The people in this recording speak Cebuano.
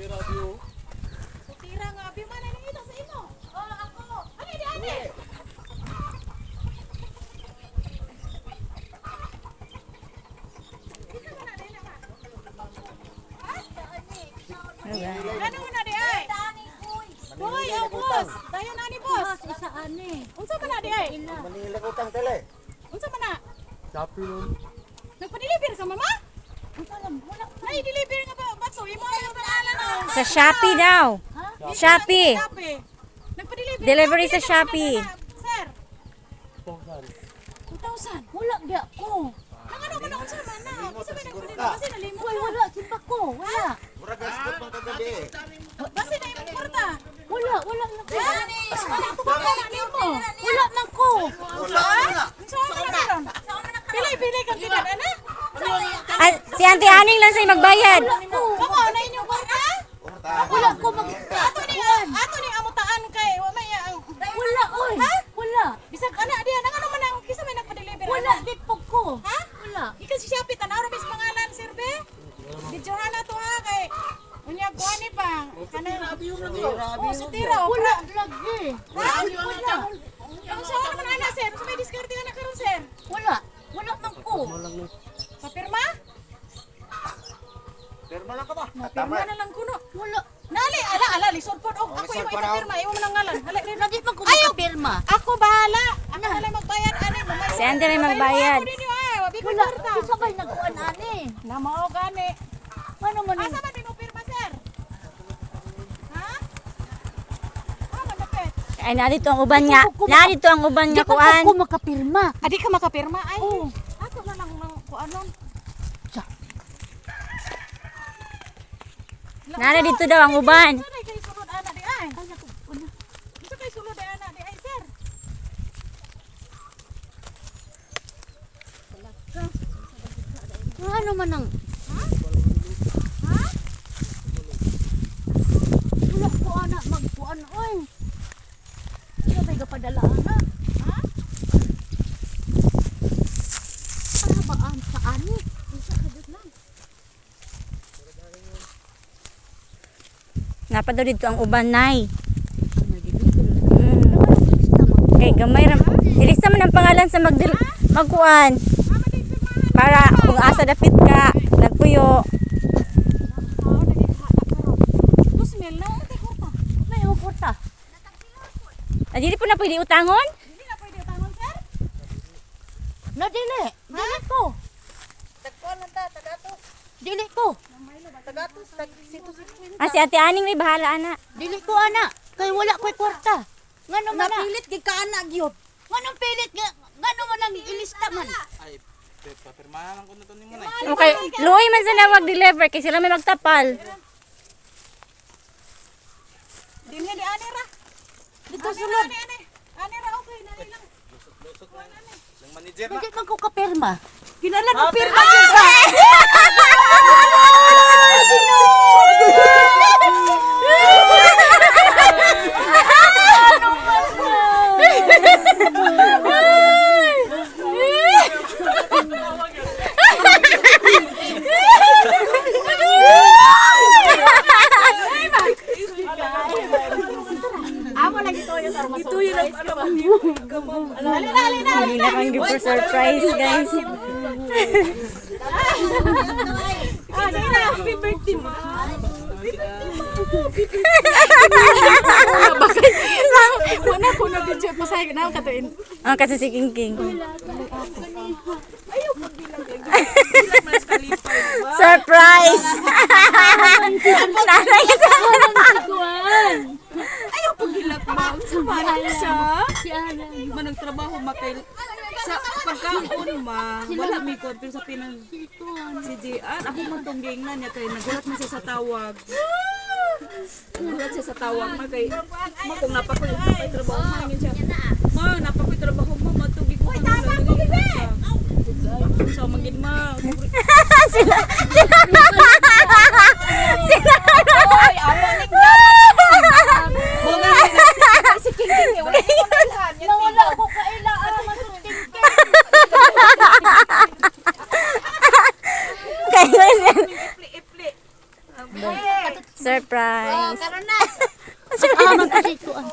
Sutira nga abi man ay nangita sa imo. Oh, ako. Ano di ani? Ano na di ay? Boy, oh boss. Dayon ani boss. Isa ani. Unsa man na di ay? Manila utang tele. Unsa man na? Shopee nun. Nagpa-deliver ka, mama? Unsa lang wala. Nay-deliver nga ba? Bakso imo ang iyong pangalan oh. Sa Shopee daw. Shopee. Shopee. Nagpa-deliver. Delivery ka? sa Shopee. Sir. 2,000. Wala gyud ko. Nang ano man unsa man na? Unsa man nagpa-deliver kasi nalimot Uy, ka. wala simba ko. Wala. Murag gastot pang kagabi eh. Basi na imong kwarta. Wala, wala na ko. Wala ko ba na nimo? Wala man ko. Wala na. Unsa man na karon? Pili-pili kang tinan ana. Ah, si Auntie Aning lang sa'yo magbayad. Wala ko. Kamo na inyong kwarta? Kurta. Wala ko mag Ato ni amutaan kay wa may ang Wala oy. Wala. bisag ana diha nang ano man ang kisa may nagpa-deliver Wala ana? di po ko. Ha? Wala. Ikan si Shopee tanaw ra bis pangalan sir be. Videohan na to ha kay unya kuan ni pa. Kanang Oh, sutira. Oh, Wala lagi. Ha? Wala. Ang sa naman ana sir, sa may diskarte ana karon sir. Wala. Wala man ko. Papirma? Pirma lang ka ba? Pirma na lang kuno. Wala. Nali, ala ala lisod pod og ako lisod imo pa raw. ipapirma, imo man ang ngalan. Hala, Lagi man ko makapirma. Ako bahala. Ako na lang magbayad ani. Si Ante na magbayad. Ako ninyo ay, wabi ko Wala. kwarta. Kinsa bay nagkuan ani? Na mao gani. Ano man Asa man mo pirma sir? Ha? Ah, malapit. Ay, narito ang uban nga. Narito ang uban Di nga man kuan. ko makapirma. Adi ka makapirma ay. Oo. Ako na lang ng kuanon. Sa. Nara dito daw ang uban. Unsa kay sulod ana di ay? Ay, ako, wala. Unsa kay sulod ana di ay sir? Ano man ang Wala ko ana magkuan oy. Wala bay gapadala ana. Ha? Ano ba ang sa ani? Unsa ka jud lang? Napa daw dito ang uban, nay. Ang nagdidikil. Kay gamay ra. Ilista man ang pangalan sa magdil magkuan. Para kung asa dapit ka, nagpuyo. Mao na di ka karon. Dos mil na unta kwarta. May uporta. Ah, dili po na pwede utangon? Dili na pwede utangon sir? Na dili. Dili ko. Dili ko. Ah, si Ate Aning may bahala ana. Dili ko ana. Kay wala ko'y kwarta. Ngano man na? Napilit gid ka ana gyud. Nganong pilit nga ngano man ang ilista man? Ay, papirmahan lang ko na to ni mo na. Okay, luoy man sila mag-deliver kay sila may magtapal. Dinhi di ani ra. Dito sulod. Ani ani. Ani ra okay na ilang. Lusot na. Lang manager na. Hindi man ko kapirma. Ginalan ko pirma gyud ka. Amo lang ito yung sa Ito yung Dali na, dali na. Hindi na kang give for surprise, guys. Ah, sige na. Happy birthday, ma. Wala ko na video pasay na katuin. Ang kasi si King King. Surprise! Nanay Ayaw paghilak ma'am sa siya. Si ana. Managtrabaho makay sa pagkaon ma. Wala may kuwan pero sa pinang si Jian ako man tong giingnan niya kay nagulat man siya sa tawag. Nagulat siya sa tawag ma kay ma kung napakoy napakoy trabaho ma ngin siya. Ma napakoy trabaho ma matugi ko kang ko bebe. Sa mangin ma. Sila. Oy, amo ning Bunga si King King eh, wala ko nailhan. Nawala ko kaila ano man tong tingking. Kayo Ipli ipli. Surprise. Karon na. Ah, man kasi kuan.